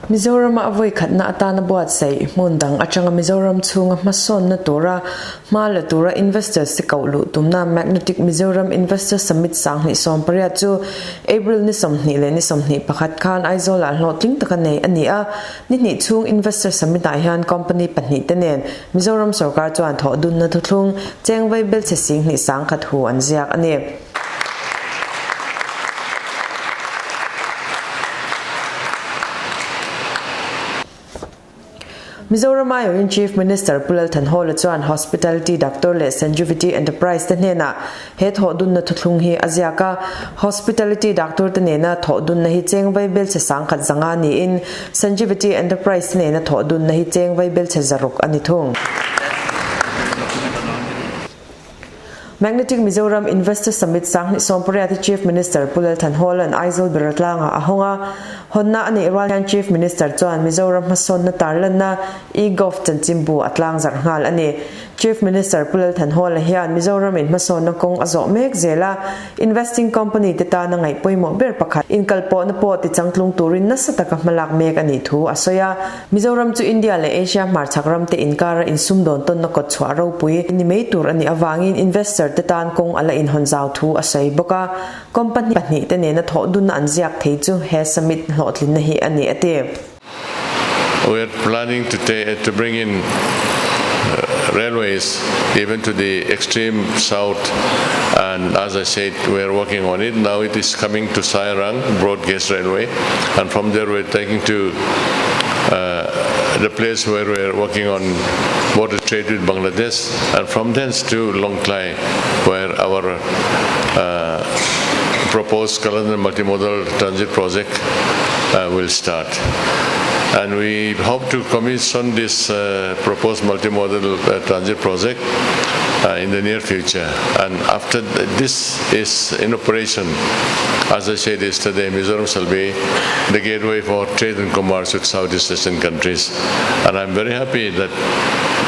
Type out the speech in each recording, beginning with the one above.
Mizorama a vawi khatna atana buatsaih hmun dang atanga Mizoram chhunga hmasawnna tura hma la tura investors te koh luh tumna Magnetic Mizoram Investor Summit 2018 chu April ni 20 leh ni 21 khan Aizawlah hlawhtling taka nei a ni a. Ni hnih chhung Investor Summit ah hian company pahnih te nen Mizoram sorkar chuan thawh dunna thuthlung cheng vai belchhe 20 100 hu an ziak a ni. Mizoram aiawhin Chief Minister Pu Lal Thanhawla chuan Hospitality Doctor leh Sanjivity Enterprise te hnenah he thawh dunna thuthlung hi a ziak a. Hospitality Doctor te nena thawh dunna hi cheng vai belchhe 105 niin Sanjivity Enterprise te nena thawh dunna hi cheng vai belchhe 600 a ni thung. Magnetic Mizoram Investor Summit 2018 hi Chief Minister Pu Lal Thanhawla'n Aizawl Beratlangah a hawng a. Hawnna a neih rual hian Chief Minister chuan Mizoram hmasawnna tarlanna e-Gov chanchinbu a tlangzarh nghal a ni. Chief Minister Pu Lal Thanhawla hian Mizoramin hmasawnna kawng a zawh mek zel a, investing company te tana ngaih pawimawh ber pakhat inkalpawhna pawh tichangtlung turin nasa taka hmalak mek a nih thu a sawi a. Mizoram chu India leh Asia hmarchhak ramte inkara insumdawn tawnna kawt chhuah ropui ni mai tur a nih avangin investor te tan kawng a la inhawn zau thu a sawi bawk a. Company pahnih te nena thawh dunna an ziak thei chu he summit hlawhtlinna hi a ni a ti. We are planning to to bring in railways even to the extreme south and as I said we are working on it. Now it is coming to Sairang broad gauge railway and from there we are taking to the place where we are working on border trade with Bangladesh and from thence to Lawngtlai where our uh, proposed Kaladan multimodal transit project uh, will start. And we hope to commission this uh, proposed multimodal uh, transit project uh, in the near future. And after th this is in operation, as I said yesterday, Mizoram shall be the gateway for trade and commerce with Southeast Asian countries. And I'm very happy that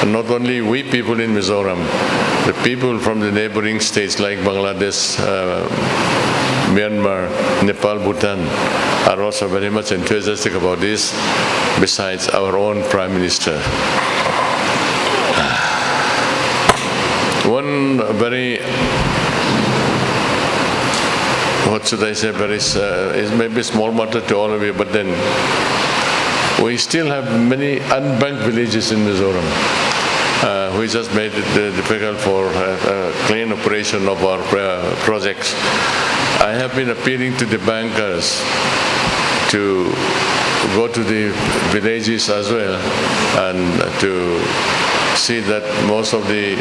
not only we people in Mizoram, the people from the neighboring states like Bangladesh, uh, Myanmar, Nepal, Bhutan are also very much enthusiastic about this, besides our own Prime Minister. One very, what should I say, very, uh, it may be small matter to all of you, but then we still have many unbanked villages in Mizoram, uh, which has made it uh, difficult for uh, uh, clean operation of our uh, projects. I have been appealing to the bankers to go to the villages as well and to see that most of the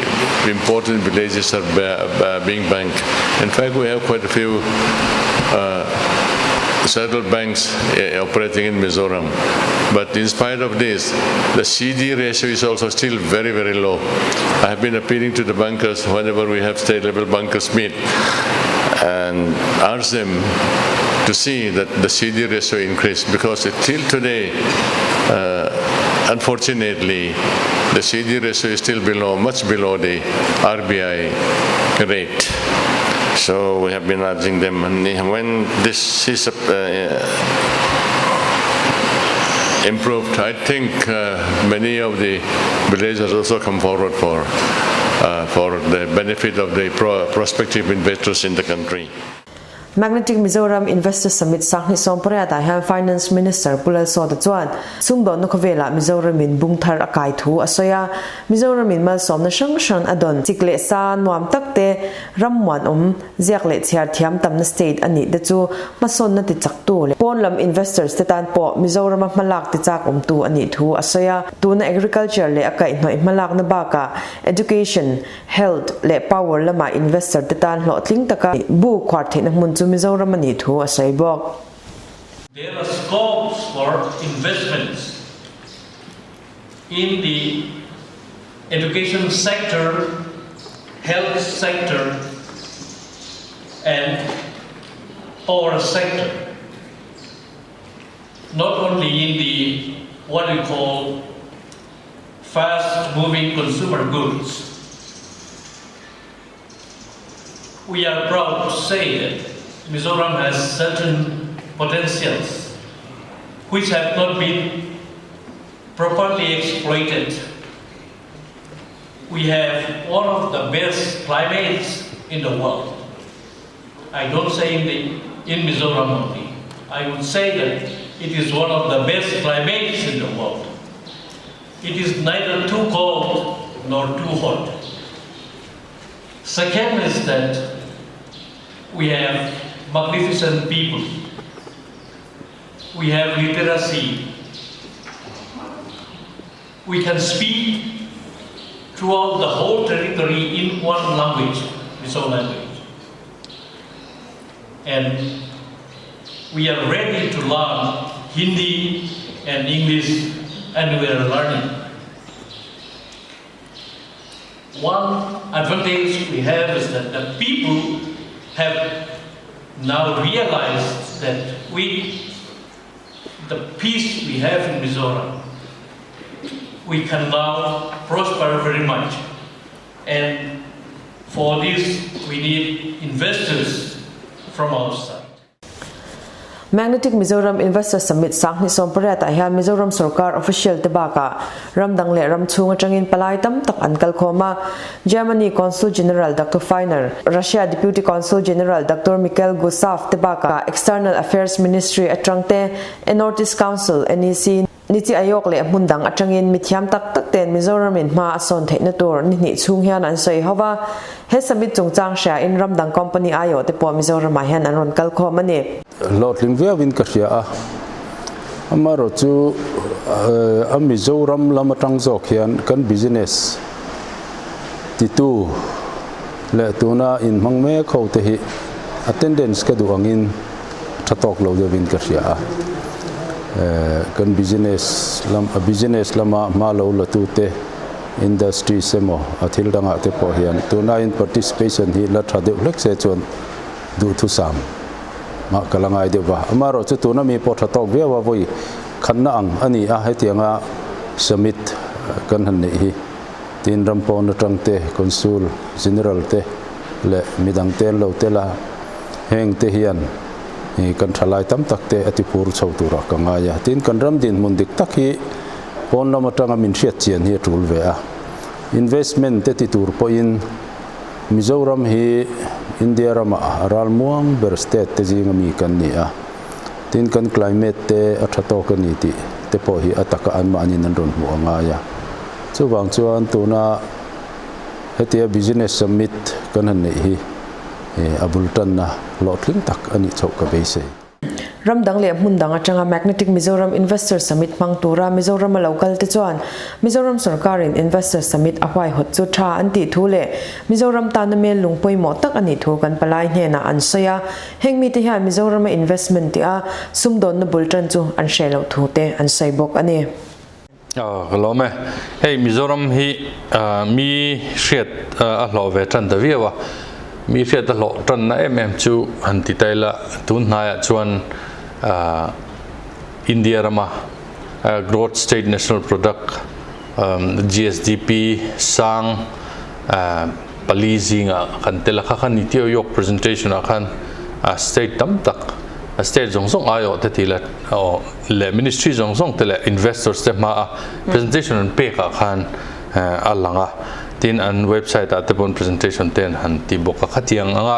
important villages are being banked. In fact, we have quite a few uh, settled banks uh, operating in Mizoram. But in spite of this, the CD ratio is also still very, very low. I have been appealing to the bankers whenever we have state level bankers meet and ask them to see that the CD ratio increased because till today, uh, unfortunately, the CD ratio is still below, much below the RBI rate. So we have been urging them, and when this is uh, improved, I think uh, many of the villagers also come forward for uh, for the benefit of the pro prospective investors in the country. Magnetic Mizoram Investor Summit 2018 ah hian Finance Minister Pu Lalsawta chuan sumdawnna khawvelah Mizoramin bung thar a kai thu a sawi a. Mizoramin malsawmna hrang hrang a dawn chik leh sa nuam tak te, ram muanawm, ziak leh chhiar thiam tamna state a nih te chu hmasawnna ti chaktu leh pawn lam investors te tan pawh Mizorama hmalak ti chak awmtu a nih thu a sawi a. Tuna agriculture leh a kaihhnawih hmalakna bakah education, Health leh Power lama investor te tan hlawhtling taka bu khuar theihna hmun chu Mizoram a nih thu a sawi bawk. There are scopes for investments in the education sector, health sector and power sector. Not only in the what we call fast-moving consumer goods. We are proud to say that Mizoram has certain potentials which have not been properly exploited. We have one of the best climates in the world. I don't say in Mizoram only. I would say that it is one of the best climates in the world. It is neither too cold nor too hot. Second is that we have magnificent people. We have literacy. We can speak throughout the whole territory in one language, Mizo language. And we are ready to learn Hindi and English, and we are learning. One advantage we have is that the people have now realized that with the peace we have in Mizoram, we can now prosper very much. And for this, we need investors from outside. Magnetic Mizoram Investor Summit 2018 ah hian Mizoram sorkar official te bakah ram dang leh ram chhung atangin palai tam tak an kal khawm a. Germany Consul General Doctor Feiner, Russia Deputy Consul General Doctor Mikhail Gusaf te bakah External Affairs Ministry atang te, Northeast Council, NEC, Niti Aayog leh hmun dang atangin mithiam tak tak ten Mizoram in hma a sawn theihna tur ni hnih chhung hian an sawi ho va. He summit chungchang hria in ram dang company aiawh te pawh Mizoram ah hian an rawn kal khawm a ni. Hlawhtling viauin ka hria a, amaherawhchu a Mizoram lam atang zawk hian kan business titu leh tuna inhmang mek ho te hi attendance ka duh angin tha tawk lo deuhin ka hria a. Kan business lam a business lama hma lo la tu te industries emaw a thil dangah te pawh hian tuna in participation hi la tha deuh hlek se chuan duhthusam mah ka la ngai deuh va. Amaherawhchu tuna mi pawh tha tawk viau a vawi khanna ang a ni a, hetianga summit kan han neih hi tin ram pawn atang te consul general te leh midang te an lo tel a, heng te hian Hi kan thalai tam tak te a ti phur chho turah ka ngai a, tin kan ram dinhmun dik tak hi pawn lam atanga min hriat chian hi a tul ve a. Investment te ti tur pawhin Mizoram hi India ramah ral muang ber state te zinga mi kan ni a, tin kan climate te a tha tawk a ni tih te pawh hi a taka anmahniin an rawn hmuh a ngai a. Chuvang chuan tuna hetia business summit kan han neih hi A bul tanna hlawhtling tak a nih chhoh ka beisei. Ram dang leh hmun dang atanga Magnetic Mizoram Investor Summit hmang tura Mizorama lo kal te chuan Mizoram sorkarin Investor Summit a huaihawt chu tha an tih thu leh Mizoram tana mel lung pawimawh tak a nih thu kan palai hnenah an sawi a. Heng mite hian Mizorama investment tih a sumdawnna bul tan chu an hreh loh thu te an sawi bawk a ni. Ka lawm e. Hei Mizoram hi mi hriat a hlawh ve tan ta viau a, mi hriat a hlawh tanna em em chu han ti ta ila tun hnaiah chuan India rama Growth State National Product GSDP sang pali zingah kan tel a, kha kha Niti Aayog presentation ah khan state tam tak state zawng zawng aiawh te ti la aw leh ministry zawng zawng te leh investors te hma a presentation an pek ah khan a lang a, tin an website ah te pawn presentation te an han ti bawk a, khatiang anga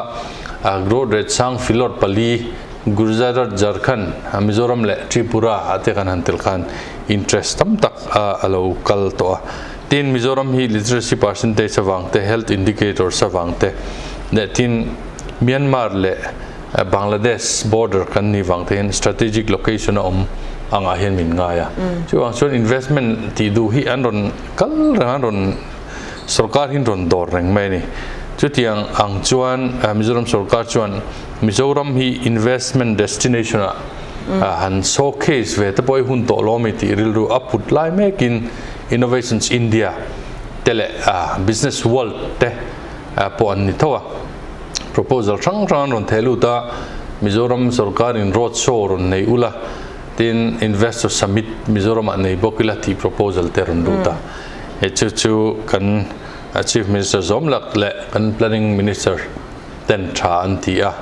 growth rate sang filawt pali Gujarat, Jharkhand, Mizoram leh Tripura ah te kan han tel khan interest tam tak a lo kal tawh a, tin Mizoram hi literacy percentage avang te, health indicators avang te leh tin Myanmar leh Bangladesh border kan nih vang te hian strategic location a awm angah hian min ngai a. Chuvang chuan investment tih duh hi an rawn kal reng a, an rawn sorkar hi an rawn dawr reng mai a ni. Chutiang ang chuan Mizoram sorkar chuan Mizoram hi investment destination ah han showcase ve te pawh hi hun tawh lo ami tih rilru a put lai mekin Innovations India te leh Business World te pawh an ni tho a. Proposal hrang hrang an rawn theh lut a, Mizoram sorkarin road show rawn nei ula, tin Investor Summit Mizoramah nei bawk ila tih proposal te rawn lut a. He chu chu kan Chief Minister Zawmlak leh kan Planning Minister ten tha an ti a,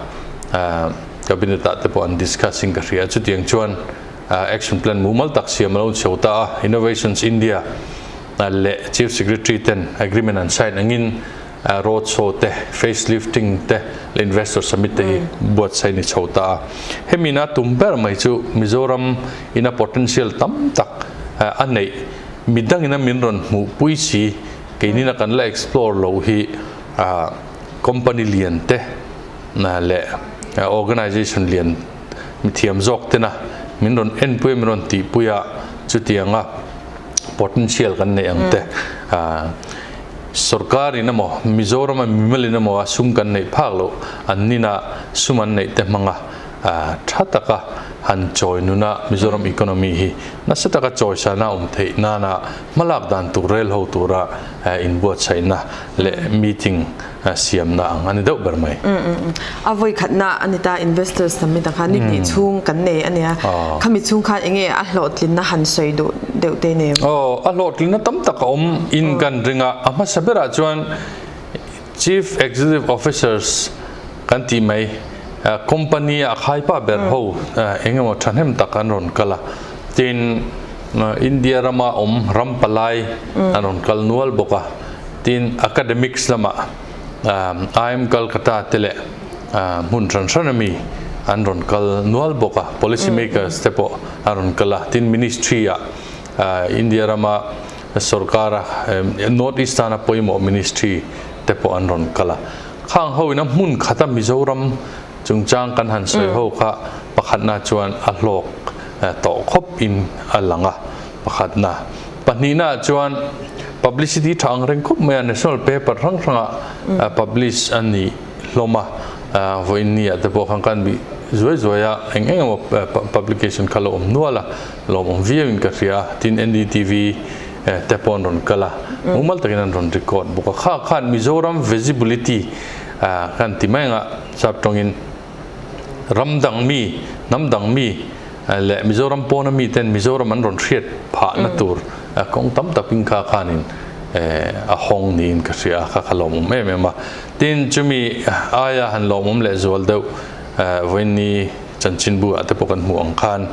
Cabinet ah te pawh an discuss in ka hria. Chutiang chuan action plan mumal tak siam alo chho ta a, Innovations India leh Chief Secretary ten agreement an sign angin road show te, facelifting te leh Investor Summit te hi buatsaih ni chho ta a. Hemi na tum ber mai chu Mizoram ina potential tam tak a neih midangin a min rawn hmuh pui si keinina kan la explore loh hi company lian te leh organization lian mithiam zawk tena min rawn enpui a min rawn tihpui a chutianga potential kan neih ang te sorkar in emaw Mizoram a mimal in emaw a sum kan neih phak loh an nina sum an neih te hmanga tha taka han chawi nuna Mizoram economy hi nasa taka chawi sana awm theih nana hmalak dan tur rel ho tura inbuatsaihna leh meeting siamna ang a ni deuh ber mai. A vawi khatna a ni ta investors lam mi dang kha ni hnih chhung kan nei a nia. Khami chhung khan enge a hlawhtlinna han sawi duh deuh te nei em? Aw, a hlawhtlinna tam tak a awm in kan ring a, a hmasa berah chuan Chief Executive Officers kan tih mai company a khaipa ber ho engemaw thahnem tak an rawn kal a, tin India rama awm ram palai an rawn kal nual bawk a, tin academics lamah IIM Calcutta te leh hmun hran hran ami an rawn kal nual bawk a, policy makers te pawh an rawn kal a, tin ministry ah India rama sorkara North East tana pawimawh ministry te pawh an rawn kal a, khang ho ina hmun khata Mizoram chungchang kan han sawi ho kha pakhatna chuan a hlawk tawh khawp in a lang a, pakhatna. Pahnihna chuan publicity tha ang reng khawp mai a, national paper hrang hranga publish a ni hlawm a, vawiin ni ah te pawh khan kan bih zuai zuai a, eng eng emaw publication kha lo awm nual a, lawmawm viau in ka hria a, tin NDTV te pawh an rawn kal a, mumal takin an rawn record bawk a, kha khan Mizoram visibility kan ti mai anga sap tawngin ram dang mi, hnam dang mi leh Mizoram pawna mi ten Mizoram an rawn hriat phahna tur kawng tam takin kha khanin a hawng niin ka hria a, kha kha lawmawm em em a. Tin chumi aia han lawmawm leh zual deuh vawiin chanchinbu ah te pawh kan hmuh ang khan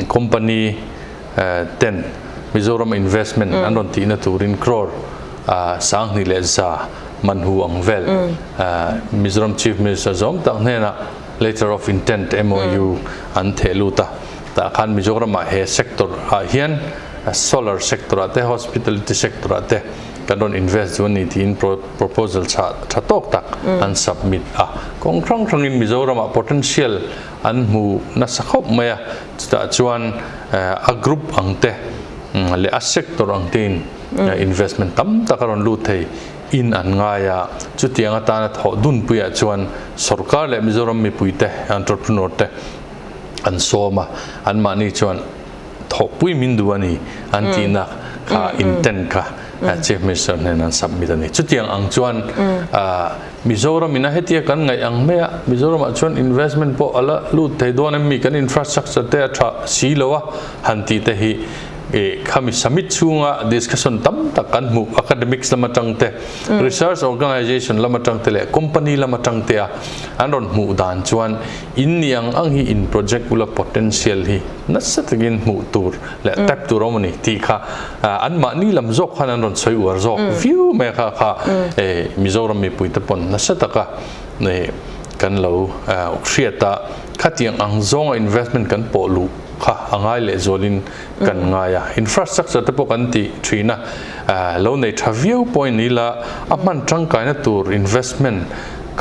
company ten Mizoram investment an rawn tihna turin crore 21,000 man hu ang vel Mizoram Chief Minister zawm tak hnenah letter of intent MOU an theh lut a, tah khan Mizoram ah he sector ah hian solar sector ah te hospitality sector ah te kan rawn invest duh a ni tiin proposal chhah tha tawk tak an submit a, kawng hrang hrangin Mizoram ah potential an hmu nasa khawp mai a, chutah chuan a group ang te leh a sector ang tein investment tam tak a rawn lut thei in an ngai a, chutiang atana thawh dunpuiah chuan sorkar leh Mizoram mipui te entrepreneur te an sawm a, anmahni chuan thawhpui min duh a ni an tihna kha intent kha Chief Minister hnen an submit a ni. Chutiang ang chuan Mizoram in a hetia kan ngaih ang mai a, Mizoram ah chuan investment pawh a la lut thei dawn em mi kan infrastructure te a tha si lo a han tih te hi khami summit chhunga discussion tam tak kan hmuh academics lam atang te, research organization lam atang te leh company lam atang te a an rawn hmuh dan chuan in ni ang ang hi in project ula potential hi nasa takin hmuh tur leh tap tur awm a ni tih kha anmahni lam zawk khan an rawn sawi uar zawk viau mai a kha kha Mizoram mipui te pawn nasa taka kan lo hriat a, khatiang ang zawnga investment kan pawh luh kha a ngai leh zualin kan ngai a, infrastructure te pawh kan tih thin a, lo nei tha viau pawhin ni la a hman tangkaina tur investment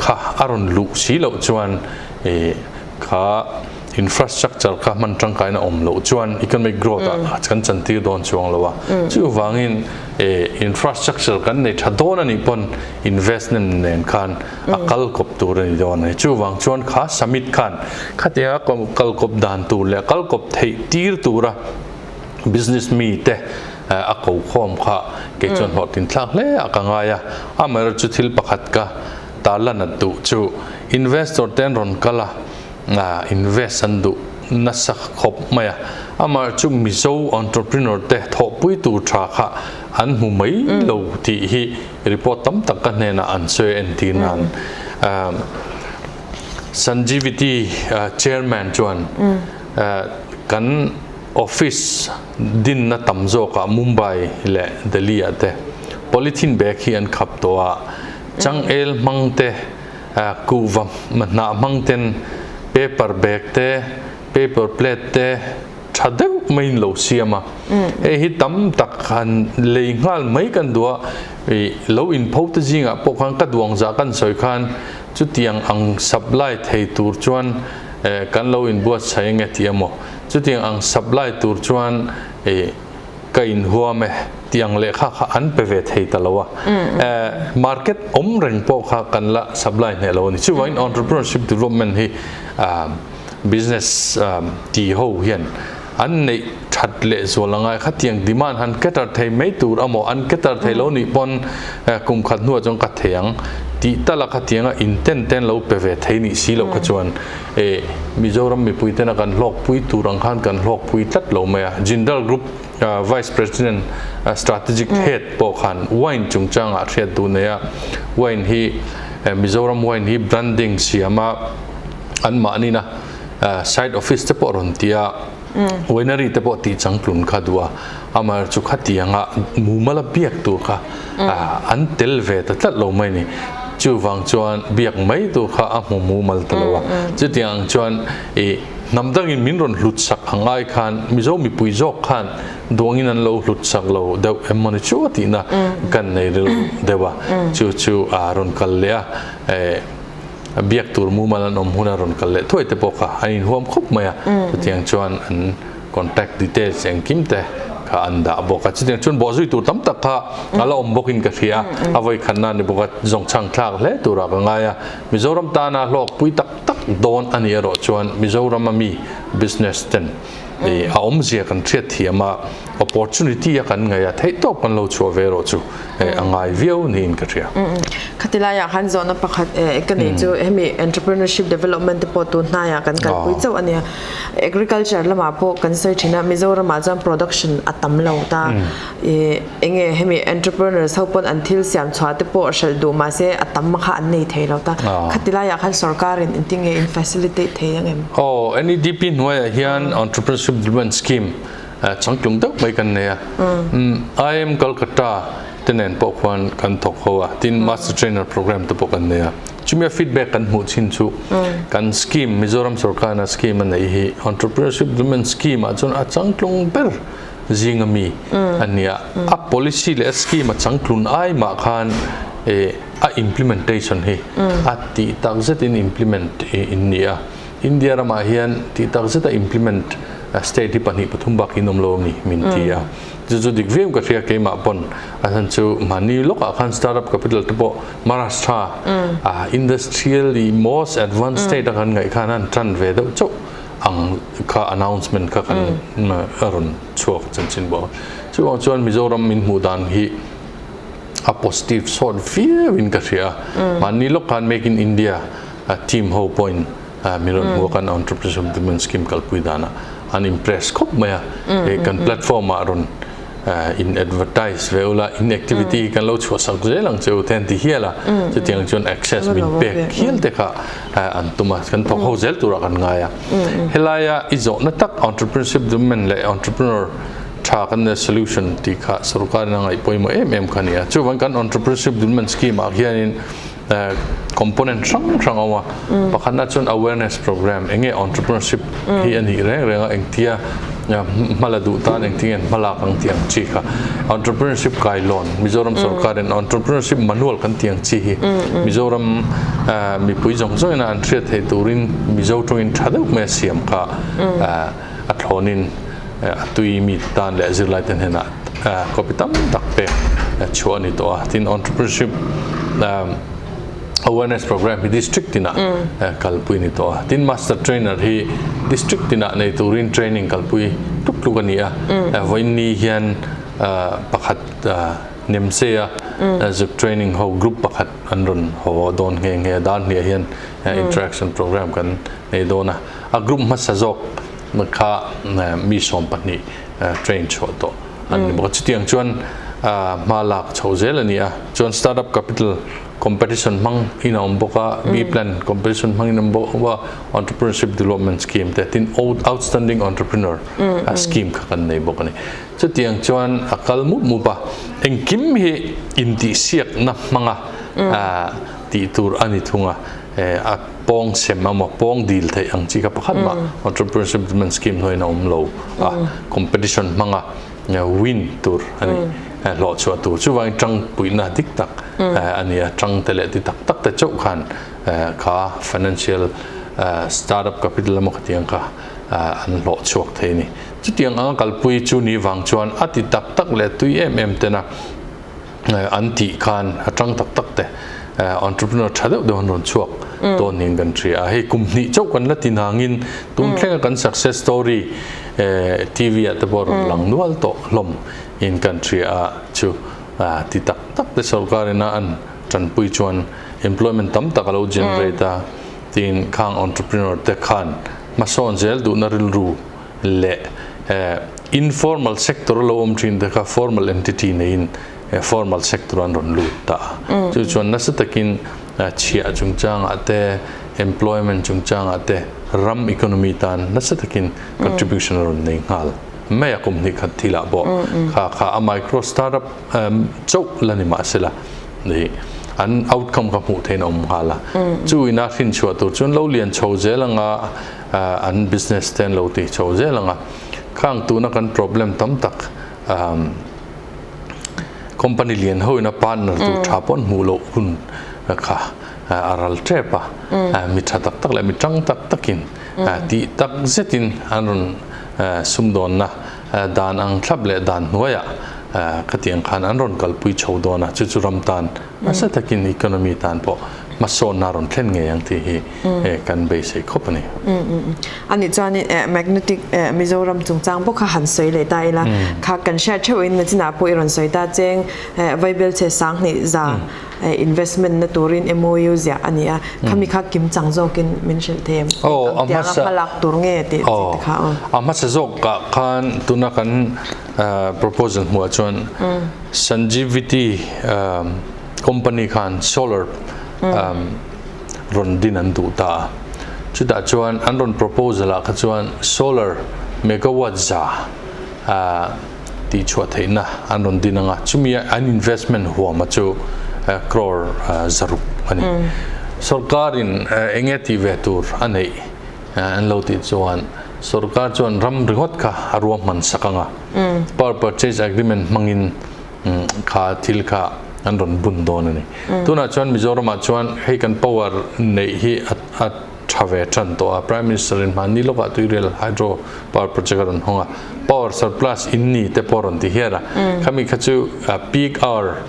kha a rawn luh si loh chuan kha infrastructure kha hman tangkaina awm loh chuan economic growth ah kan chantir dawn chuang lo a, chuvangin infrastructure kan nei tha dawn a nih pawn investment nen khan a kal kawp tur a ni dawn a ni. Chuvang chuan kha summit khan khatia kal kawp dan tur leh kal kawp theih tir tura business mi te a ko khawm kha kei chuan hlawhtlin thlak hle a ka ngai a, amaherawhchu chu thil pakhat ka tarlan at duh chu investor te an rawn kal a, invest an duh nasa khawp mai a, amaherawhchu chu Mizo entrepreneur te thawhpui tur tha kha an hmu mai lo tih hi report tam tak ka hnenah an sawi a entir nan. Sanjeeviti chairman chuan Kan office dinna tam zawkah Mumbai leh Delhi ah te polythene bag hi an khap tawh a, changel hmang te, kuhva hnah hmang ten paper bag te, paper plate te tha deuh maiin lo siam a. Hei hi tam tak han lei nghal mai kan duh a, lo inpho te zingah pawh khan ka duang zah kan sawi khan chutiang ang supply thei tur chuan Kan lo inbuatsaih ange tih emaw? Chutiang ang supply tur chuan ka inhuam e tih ang lehkha kha an pe ve thei ta lo a. Market awm reng pawh kha kan la supply hneh lo a ni. Chuvangin entrepreneurship development hi business ti ho hian an neih that leh zual angai. Khatiang demand han cater thei mai tur amaw an cater thei lo nih pawn kum khat hnuah chuan ka thei ang tih tala khatianga intent ten lo pe ve thei nih si loh kha chuan e Mizoram mipui tena kan hlawkpui tur ang khan kan hlawkpui tlat lo mai a. Jindal Group Vice President Strategic Head pawh khan wine chungchangah hriat duh nei a, wine hi Mizoram wine hi branding siama anmahnina Side office te pawh rawn ti a, winery te pawh tih changtlun kha duh a, amaherawhchu chu khatianga mumal a biak tur kha an tel ve ta tlat lo mai ni. Chuvang chuan biak mai tur kha a hmu mumal ta lo a, chutiang ang chuan i hnam dangin min rawn hlut sak ang ai khan Mizo mipui zawk khan duangin an lo hlut sak lo deuh em mawni chu a tihna kan nei rilru deuh a, chu chu a rawn kal leh a. Biak tur mumal an awm huna rawn kal leh thuai te pawh kha an inhuam khawp mai a, chutiang chuan an contact details engkim te kha an dah bawk a, chutiang chuan bawhzui tur tam tak kha a la awm bawkin ka hria, a vawikhatna a ni bawk a, zawngchhang thlak hle turah ka ngai a, Mizoram tana hlawkpui tak tak dawn a nih erawh chuan Mizoram a mi business ten a awmzia kan hriat thiam a, opportunity a kan ngaih a, theihtawp kan lo chhuah ve erawh chu a ngai viau niin ka hria. Khati laiah khan zawhna pakhat ka nei chu hemi entrepreneurship development te pawh tun hnaiah kan kalpui chauh a nia. Agriculture lamah pawh kan sawi thin a, Mizoramah chuan production a tam lo ta. Enge hemi entrepreneurs ho pawn an thil siam chhuah te pawh hralh duh mahse a tam kha an nei thei lo ta. Khati laiah khan sorkarin engtin nge in facilitate thei ang em? Aw, NEDP hnuaiah hian Entrepreneurship Development Scheme Changtlung deuh mai kan nei a, IIM Calcutta te nen pawh khuan kan thawk ho a, tin Master Trainer Program te pawh kan nei a. Chumi a feedback kan hmuh chin chu kan scheme, Mizoram sorkarna scheme a neih hi Entrepreneurship Development Scheme ah chuan a changtlung ber zinga mi a ni a. A policy leh a scheme a changtlun ai mah khan a implementation hi a tih tak zetin implement in ni a. India ramah hian tih tak zeta implement state hi pahnih pathum bak in awm lo a ni min ti a. Chu chu dik viau ka hria keimah pawn a chhan chu mahni lawkah khan startup capital te pawh Maharashtra ah industrially most advanced state a kan ngaih khan an tan ve deuh chauh ang kha announcement kha kan a rawn chhuak chanchin bawk a. Chuvang chuan Mizoram min hmuh dan hi a positive sawt viau in ka hria. Mahni lawk khan Make in India team ho pawhin min rawn hmu a, kan Entrepreneurship Development Scheme kalpui danah an impress khawp mai a. Kan platform ah rawn in advertise ve ula, in activity hi kan lo chhuahsak zel ang che u te an ti hial a. Chutiang chuan access min pek hial te kha an tum a, kan thawk ho zel turah kan ngai a. Helaia i zawhna tak Entrepreneurship Development leh Entrepreneur tha kan nia solution tih kha sorkarin a ngaih pawimawh em em kha a ni a. Chuvangin kan Entrepreneurship Development Scheme ah hianin component hrang hrang a awm a. Pakhatna chuan awareness program eng nge entrepreneurship hi a nih reng reng a, engtia hma la duh tan engtin nge hma lak ang tih ang chi kha. Entrepreneurship kailawn Mizoram sorkarin entrepreneurship manual kan tih ang chi hi Mizoram mipui zawng zawngin an hriat theih turin Mizo tawngin tha deuh mai a siam kha a thlawnin a tui mi tan leh zirlai te hnenah copy tam tak pek chhuah a ni tawh a. Tin, entrepreneurship awareness program hi district tinah kalpui a ni tawh a. Tin, master trainer hi district tinah nei turin training kalpui tluk tluk a ni a. Vawiin ni hian pakhat Nemse-a zuk training ho group pakhat an rawn haw dawn nghe nghe a. Dar hniah hian interaction program kan nei dawn a. A group hmasa zawk kha mi 12 train chhuah tawh an ni bawk a. Chutiang chuan Hma lak chho zel a ni a, chuan Startup Capital Competition hmang in a awm bawk a, B-Plan Competition hmang in a awm bawk a, Entrepreneurship Development Scheme te tin Outstanding Entrepreneur Scheme kha kan nei bawk a ni. Chutiang chuan a kal mup mup a, engkim hi intihsiakna hmanga tih tur a ni thung a, a pawng sem emaw pawng dil theih ang chi kha pakhat mah Entrepreneurship Development Scheme hnuaiin a awm lo a, competition hmanga win tur a ni, hlawh chhuah tur. Chuvangin tangpuihna dik tak a ni a, tangte leh ti tak tak te chauh khan kha financial startup capital emaw khatiang kha an hlawh chhuak thei a ni. Chutiang anga kalpui chu ni vang chuan a ti tak tak leh tui em em tena an tih khan a tang tak tak te entrepreneur tha deuh deuh an rawn chhuak dawn niin kan hria a. Hei kum hnih chauh kan la ti nangin tun thlenga kan success story TV ah te pawh rawn lang nual tawh hlawm in kan hria a, chu ti tak tak te sorkar ina an tanpui chuan employment tam tak a lo generate a, tin khang entrepreneur te khan hmasawn zel duhna rilru leh informal sector a lo awm thin te kha formal entity neiin formal sector an rawn lut ta a. Chu chuan nasa takin chhiah chungchangah te, employment chungchangah te ram economy tan nasa takin contribution a rawn nei nghal mai a kum hnih khat thilah pawh kha kha a micro startup chauh la ni mahsela an outcome kha hmuh theihin a awm nghal a. Chu ina hrinchhuah tur chuan lo lian chho zel anga an business te an lo ti chho zel ang a, khang tuna kan problem tam tak company lian ho ina partner tur tha pawh an hmuh loh hun kha a ral tep a, mi tha tak tak leh mi tang tak takin tih tak zetin an rawn sumdawnna dan ang thlap leh dan hnuaiah khatiang khan an rawn kalpui chho dawn a, chu chu ram tan nasa takin economy tan pawh hmasawnna a rawn thlen ngei ang tih hi kan beisei khawp a ni. Ani chuan magnetic Mizoram chungchang bawk kha han sawi leh ta ila, kha kan hriat theuhin nachinah pawh i rawn sawi ta cheng Vaibel chhe sanghnih za investment na turin MOU ziah a ni a, khami kha kim chang zawkin min hrilh thei em? Eng ang tianga hmalak tur nge tih chi te kha aw. A hmasa zawkah khan tuna kan proposal hmuah chuan Sanjeeviti company khan solar rawn din an duh ta a, chutah chuan an rawn proposal ah kha chuan solar megawatt za tih chhuah theihna an rawn din ang a, chumi an investment huam a chu crore zaruk a ni. Sorkar in eng nge tih ve tur a neih an lo tih chuan sorkar chuan ram ringawt kha a ruahman sak ang a, power purchase agreement hmangin kha thil kha an rawn bun dawn a ni. Tunah chuan Mizoramah chuan hei kan power neih hi a tha ve tan tawh a, Prime Minister in hmanni lawkah Tuirial Hydro Power Project a rawn hawng a, power surplus in ni te pawh a rawn ti hian a, khami kha chu peak hour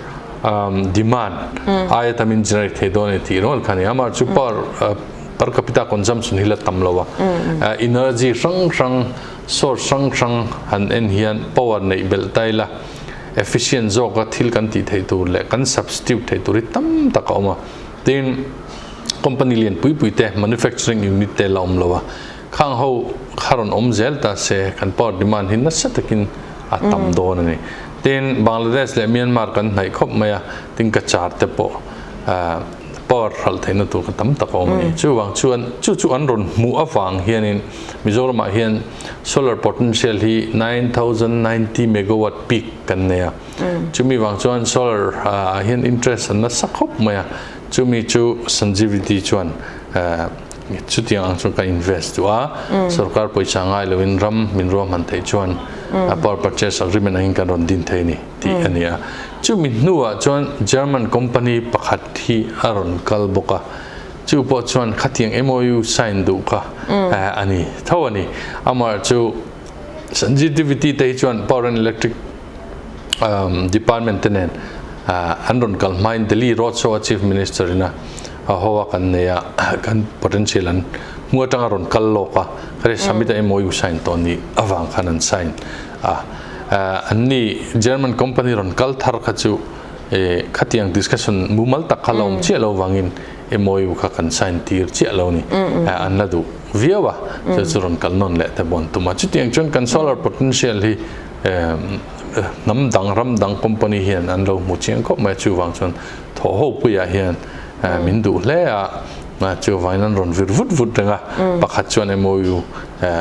demand aia tamin generate thei dawn a ni tih ringawt kha a ni. Amah chu power per capita consumption hi la tam lo a, energy hrang hrang source hrang hrang han en hian power neih belh ta ila, efficient zawka thil kan tih theih tur leh kan substitute theih tur hi tam tak a awm a. Tin, company lian pui pui te manufacturing unit te la awm lo a, khang ho kha rawn awm zel ta se kan power demand hi nasa takin a tam dawn a ni. Tin, Bangladesh leh Myanmar kan hnaih khawp mai a, tin Cachar te pawh power hralh theihna tur kha tam tak a awm a ni. Chuvang chuan chu chu an rawn hmuh avang hianin Mizoramah hian solar potential hi 9090 megawatt peak kan nei a. Chumi vang chuan solar ah hian interest an nasa khawp mai a. Chumi chu Sanjeeviti chuan chutiang ang chuan kan invest duh a. Sorkar pawisa ngai loin ram min ruahman theih chuan power purchase agreement angin kan rawn din thei a ni tih a ni a. Chumi hnuah chuan German company pakhat hi a rawn kal bawk a. Chu pawh chuan khatiang MOU sign duh kha a ni tho a ni. Amah chu Sanjeeviti te hi chuan Power and Electric Department te nen an rawn kal hmain Delhi Road Show a Chief Minister ina a ho a kan nei a, kan potential an hmu atanga rawn kal lawk a, khati summit a MOU sign tawh nih avang khan an sign a. Anni German company rawn kal thar kha chu khatiang discussion mumal tak kha la awm chiah lo vangin MOU kha kan sign tir chiah lo ni. An la duh viau a, chu chu rawn kal nawn leh te bawn tum a. Chutiang chuan kan solar potential hi Hnam dang ram dang company hian an lo hmu chiang khawp mai a, chuvang chuan thawh ho puiah hian min duh hle a, chuvangin an rawn vir vut vut reng a, pakhat chuan MOU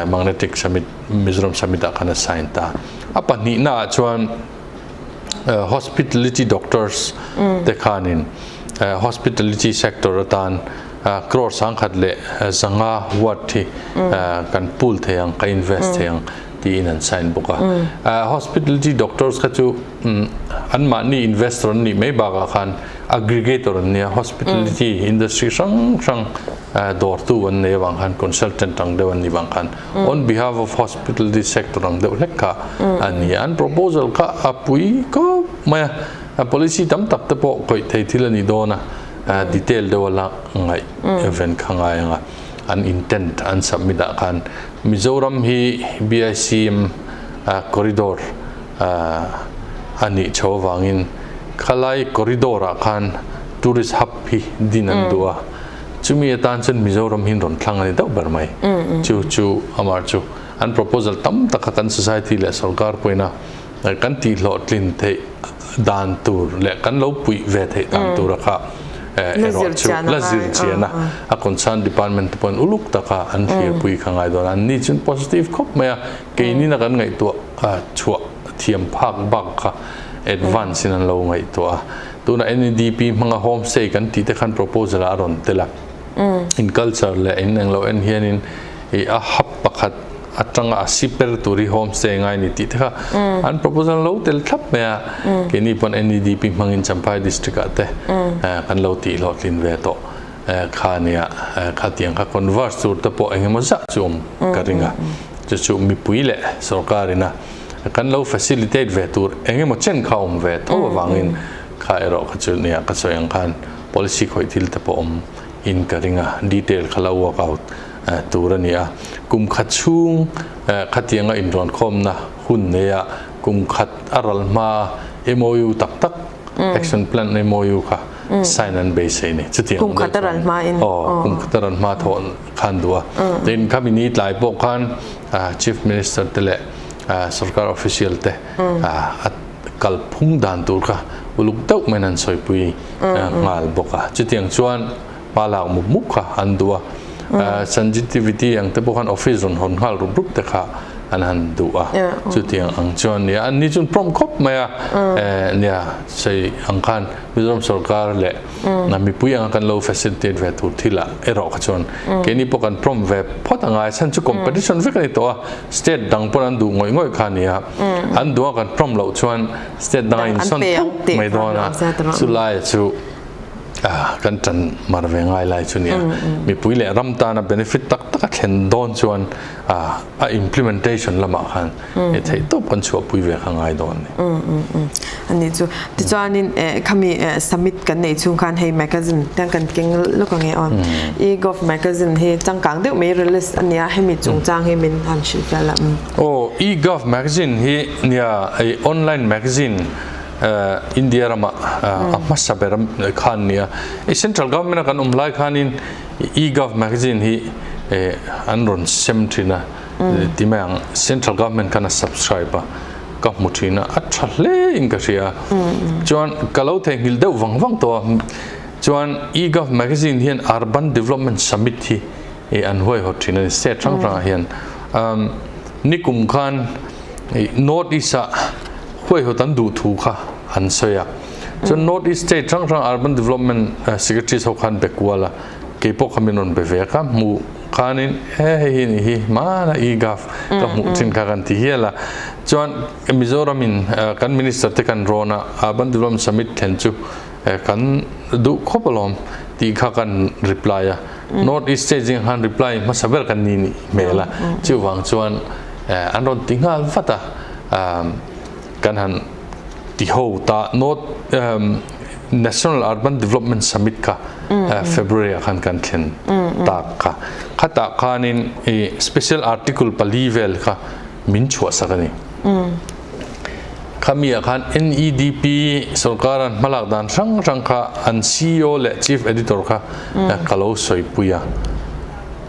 Magnetic Summit Mizoram Summit ah khan a sign ta. A pahnihna ah chuan Hospitality Doctors te khanin Hospitality sector atan crore 1500 worth hi kan pool thei ang, ka invest thei ang tiin an sign bawk a. Hospitality doctors kha chu anmahni investor an nih mai bakah khan aggregator an nia, hospitality industry hrang hrang dawrtu an nei avang khan consultant ang deuh an nih vang khan on behalf of hospitality sector ang deuh hlek kha a ni a. An proposal kha a pui khawp mai a, policy tam tak te pawh khawih thei thil a ni dawn a, detail deuh a lak ngaih event kha ngai ang a. An intent an submit ah khan Mizoram hi BICM corridor a nih chho avangin khalai corridor ah khan tourist hub hi din an duh a, chumi atan chuan Mizoram hi an rawn thlang a ni deuh ber mai. Chu chu amah chu an proposal tam tak kha kan society leh sorkar pawhin a kan tihhlawhtlin theih dan tur leh kan lo puih ve theih dan tura kha erawh chu la zir chian a, a concern department te pawhin uluk taka an thlirpui kha ngai dawn a, an ni chuan positive khawp mai a, keinin a kan ngaihtuah chhuah thiam phak bak kha advance in an lo ngaihtuah a, tunah NEDP hmanga homestay kan tih te khan proposal ah a rawn tel a, in culture leh in englo en hianin a hub pakhat atanga a si per tur hi homestay ngai ni tih te kha an proposal lo tel thlap mai a, keini pawn NEDP hmangin Champhai district ah te kan lo tih hlawhtlin ve tawh kha nia, khatiang kha converse tur te pawh engemaw zah chu awm ka ring a, chu chu mipui leh sorkar ina kan lo facilitate ve tur engemaw chen kha awm ve tho avangin kha erawh kha chu nia ka sawi ang khan policy khawih thil te pawh awm in ka ring a, detail kha lo work out tur a ni a. Kum khat chhung khatianga inrawnkhawmna hun neia kum khat a ral hma MOU tak tak, action plan MOU kha sign an beisei ni. Chutiang Kum khat a ral hma in. Aw, kum khat a ral hma thawh khan duh a. Tin, khami ni tlai pawh khan Chief Minister te leh sorkar official te a kalphung dan tur kha uluk deuh maiin an sawipui nghal bawk a. Chutiang chuan hma lak mup mup kha an duh a, sensitivity ang te pawh khan office rawn hawn nghal rup rup te kha an han duh a, chutiang ang chuan nia an ni chuan prompt khawp mai a, nia sei ang khan Mizoram sorkar leh mipui anga kan lo facilitate ve tur thil ah erawh kha chuan keini pawh kan prompt ve phawt a ngai chhan chu competition vek a ni tawh a, state dang pawn an duh ngawih ngawih kha a nia, an duh a kan prompt loh chuan state dang a insawn theuh mai dawn a, chulai chu. Kan tan mar ve ngai lai chu nia. Mipui leh ram tana benefit tak tak a thlen dawn chuan a implementation lamah khan i theih tawp kan chhuahpui ve kha ngai dawn ni. Ani chu tichuanin khami summit kan nei chhung khan hei magazine tiang kan keng lawk ang e aw. E-gov magazine hi changkang deuh mai release a nia hemi chungchang hi min han hrilh fiah la. Aw e-gov magazine hi nia online magazine India ramah a hmasa ber khan nia. I central government a kan awm lai khanin e-gov magazine hi an rawn sem thin a ti mai ang. Central government khan a subscribe a ka hmu thin a, a tha hle in ka hria. Chuan ka lo theihnghilh deuh vang vang tawh a. Chuan e-gov magazine hian Urban Development Summit hi an huaihawt thin a ni state hrang hrangah hian. Nikum khan North East ah huaihawt an duh thu kha an sawi a. Chuan North East state hrang hrang Urban Development Secretaries ho khan be kual a, kei pawh kha min rawn be ve a, ka hmuh khanin he hei hi nih hi hmana e-gov ka hmuh thin kha kan ti hial a. Chuan Mizoram in kan Minister te kan rawn a, Urban Development Summit thlen chu kan duh khawp alawm tih kha kan reply a. North East state zingah khan reply hmasa ber kan ni nih hmel a, chuvang chuan an rawn ti nghal vat a, kan han ti ho ta North National Urban Development Summit kha February ah khan kan thlen tak kha, khatah khanin i special article pali vel kha min chhuahsak a ni. Khami ah khan NEDP sorkaran hmalak dan hrang hrang kha an CEO leh Chief Editor kha ka lo sawipui a.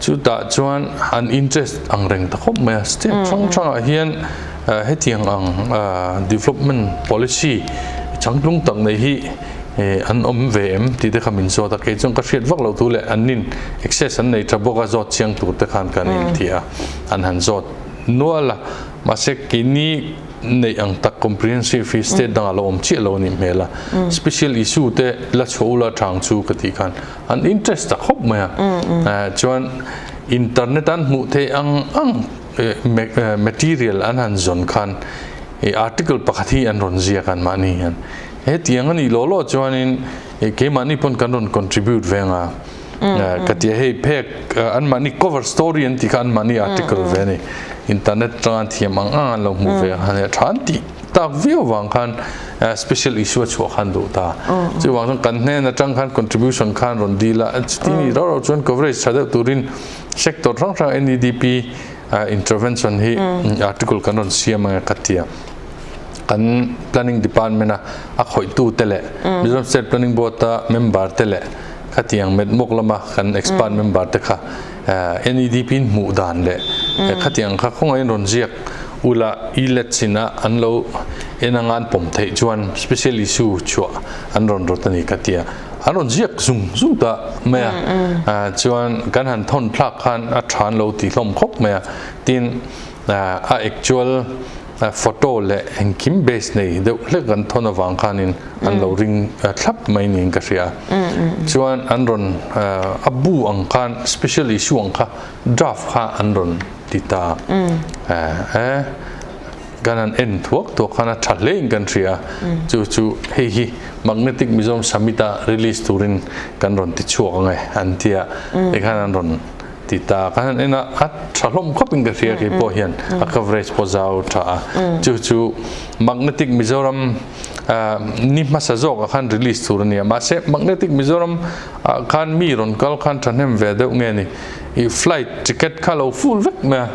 Chutah chuan an interest ang reng ta khawp mai a. State hrang hrangah hian Hetiang ang development policy changtlung tak nei hi an awm ve em tih te kha min zawt a, kei chuan ka hriat vak loh thu leh an nin access an nei tha bawk a, zawt chiang tur te khan kan inti a, an han zawt nual a, mahse keini neih ang tak comprehensive hi state dangah lo awm chiah lo a nih hmel a, special issue te la chhuah ula thang chu ka tih khan an interest ta khawp mai a, chuan internet an hmuh theih ang ang material an han zawn khan article pakhat hi an rawn ziak an mahni hian hetiang a nih law law chuanin keimahni pawn kan rawn contribute ve anga ka ti a, hei phek an mahni cover story an tih kha an mahni article ve a ni, internet atanga an thiam ang ang an lo hmuh ve ang khan tha an tih tak viau vang khan special issue a chhuah khan duh ta, chuvang chuan kan hnen atang khan contribution khan rawn dil a, chuti nih rau rau chuan coverage tha deuh turin sector hrang hrang NEDP intervention hi article kan rawn siam ang e ka ti a, kan planning department a a khawihtu te leh Mizoram State Planning Board a member te leh khatiang metmawk lama kan expert member te kha NEDP in hmuh dan leh khatiang kha khawngaih in rawn ziak ula e let chin a an lo en anga an pawm theih chuan special issue chhuah an rawn rawt a ni ka ti a. An rawn ziak zung zung ta mai a, chuan kan han thawn thlak khan a tha an lo ti hlawm khawp mai a, tin a actual photo leh engkim base nei deuh hlek an thawn avang khanin an lo ring thlap mai niin ka hria. Chuan an rawn a bu ang khan special issue ang kha draft kha an rawn ti ta e. Kan han en thuak thuak khan a tha hle in kan hria a, chu chu hei hi Magnetic Mizoram Summit a release turin kan rawn ti chhuak ang e an ti a, tikhan an rawn ti ta. Kan han en a, a tha hlawm khawp in ka hria kei pawh hian a coverage pawh zau tha a, chu chu Magnetic Mizoram ni hmasa zawk ah khan release tur a ni a, mahse Magnetic Mizoram ah khan mi rawn kal khan thahnem ve deuh nge ni. I flight ticket kha lo full vek mai a,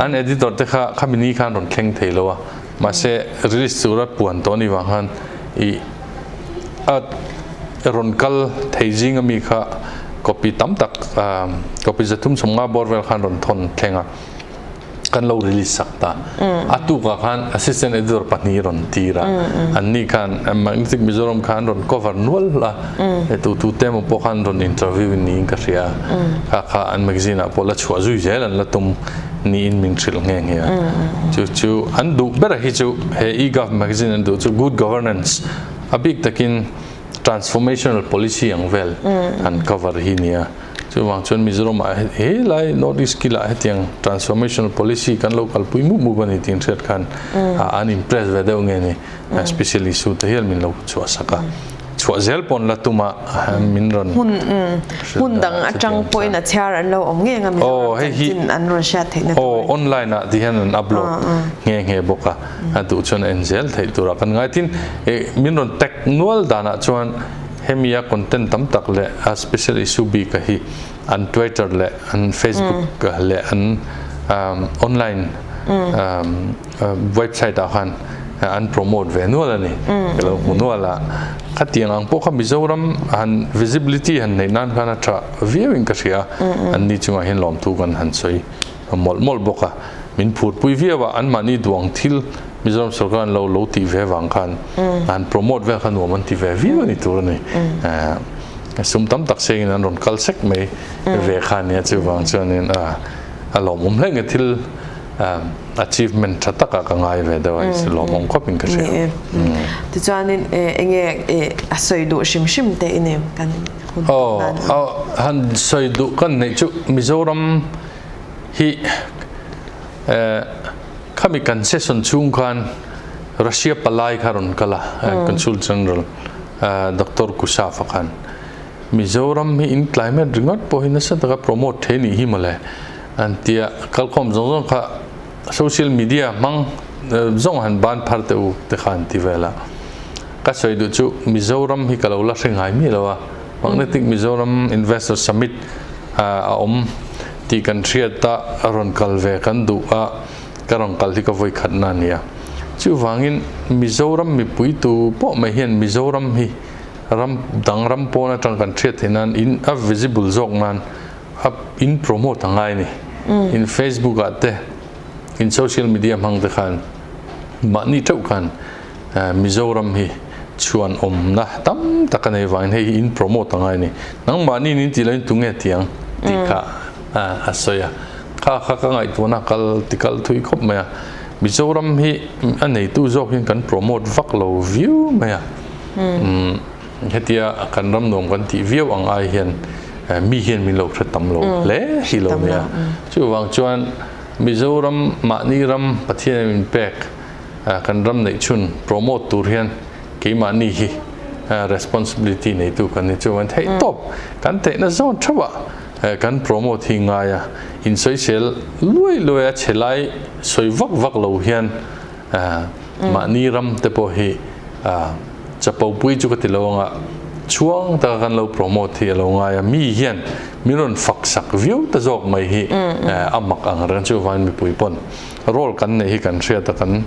an editor te kha khami ni khan rawn thleng thei lo a, mahse release tura puan tawh ni vang khan i a rawn kal thei zing ami kha copy tam tak copy 350 bawr vel khan rawn thawn thleng a. Kan lo release sak ta. A tukah khan assistant editor pahnih rawn tir a, anni khan Magnetic Mizoram khan rawn cover nual a, tu tu te emaw pawh khan rawn interview niin ka hria a, kha kha an magazine ah pawh la chhuah zui zel an la tum niin min hrilh nghe nghe a. Chu chu an duh ber hi chu he eGov magazine an duh chu good governance a bik takin transformational policy ang vel an cover hi nia. Chuvang chuan Mizoram ah he lai North East kilah hetiang transformational policy kan lo kalpui mup mup a ni tih hriat khan an impress ve deuh nge ni special issue te hian min lo chhuah sak a, chhuah zel pawn la tuma min rawn Hmun hmun dang atang pawhin a chhiar an lo awm ngeng a Mizoram chanchin an rawn hriat theihna tur a ni. Online ah ti hian an upload nghe nghe bawk a, a duh chuan a en zel theih turah kan ngai. Tin, min rawn tag nual danah chuan Hemi a content tam tak leh a special issue bik a hi an Twitter leh an Facebook leh an online website ah khan an promote ve nual a ni. Ka lo hmu nual a. Khatiang ang pawh kha Mizoram han visibility han neih nan khan a tha viau in ka hria a. An ni chungah hian lawmthu kan han sawi mawlh mawlh bawk a. Min phurpui viau a, anmahni duang thil Mizoram sorkar an lo lo tih ve vang khan an promote vel kha nuam an ti ve viau a ni tur a ni. Sum tam tak sengin an rawn kal sek mai ve kha nia chuvang chuanin a lawmawm hle nge thil achievement tha takah ka ngai ve deuh a, lawmawm khawpin ka hria. Tichuanin enge a sawi duh hrim hrim te i nei kan hun tawh nan? Aw, han sawi duh kan neih chu Mizoram hi Khami kan session chhung khan Russia palai kha rawn kal a, Consul General Doctor Kusafa khan Mizoram hi in climate ringawt pawh hi nasa taka promote thei nih hi mawle an ti a, kalkhawm zawng zawng kha social media hmang zawng han ban phar teh u te kha an ti vel a. Ka sawi duh chu Mizoram hi ka lo la hre ngai miah lo a, Magnetic Mizoram Investor Summit a awm tih kan hriat a, a rawn kal ve kan duh a, ka rawn kal hi ka vawi khatna a ni a. Chuvangin Mizoram mipui tu pawh mai hian Mizoram hi ram dang ram pawn atang kan hriat theih nan in a visible zawk nan a in promote a ngai a ni. In Facebook ah te, in social media hmang te khan. Mahni theuh khan Mizoram hi chhuan awmna tam tak a nei vangin hei hi in promote a ngai a ni. Nangmahni in tih loin tunge tiang tih kha a sawi a. Kha kha ka ngaihtuahna kal ti kal thui khawp mai a. Mizoram hi a neitu zawk hian kan promote vak lo viau mai a. Hetia kan ram nuam kan tih viau ang ai hian mi hian min lo hre tam lo hle hi lo nia. Chuvang chuan Mizoram mahni ram Pathian min pek kan ram neih chhun promote tur hian keimahni hi responsibility neitu kan ni. Chuan theih tawp kan theihna zawn theuhah kan promote hi ngai a, insawisel luai luai a chhe lai sawi vak vak lo hian mahni ram te pawh hi chapo pui chu ka ti lo anga chhuang taka kan lo promote hi a lo ngai a, mi hian min rawn fak sak viau ta zawk mai hi a mak ang reng chu vain mipui pawn role kan neih hi kan hriat a, kan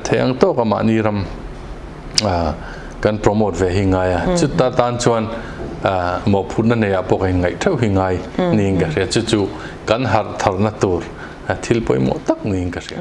theih ang tawk a mahni ram kan promote ve hi ngai a, chuta tan chuan mawhphurhna nei ah pawh ka inngaih theuh hi ngai niin ka hria, chu chu kan harh tharna tur thil pawimawh tak niin ka hria.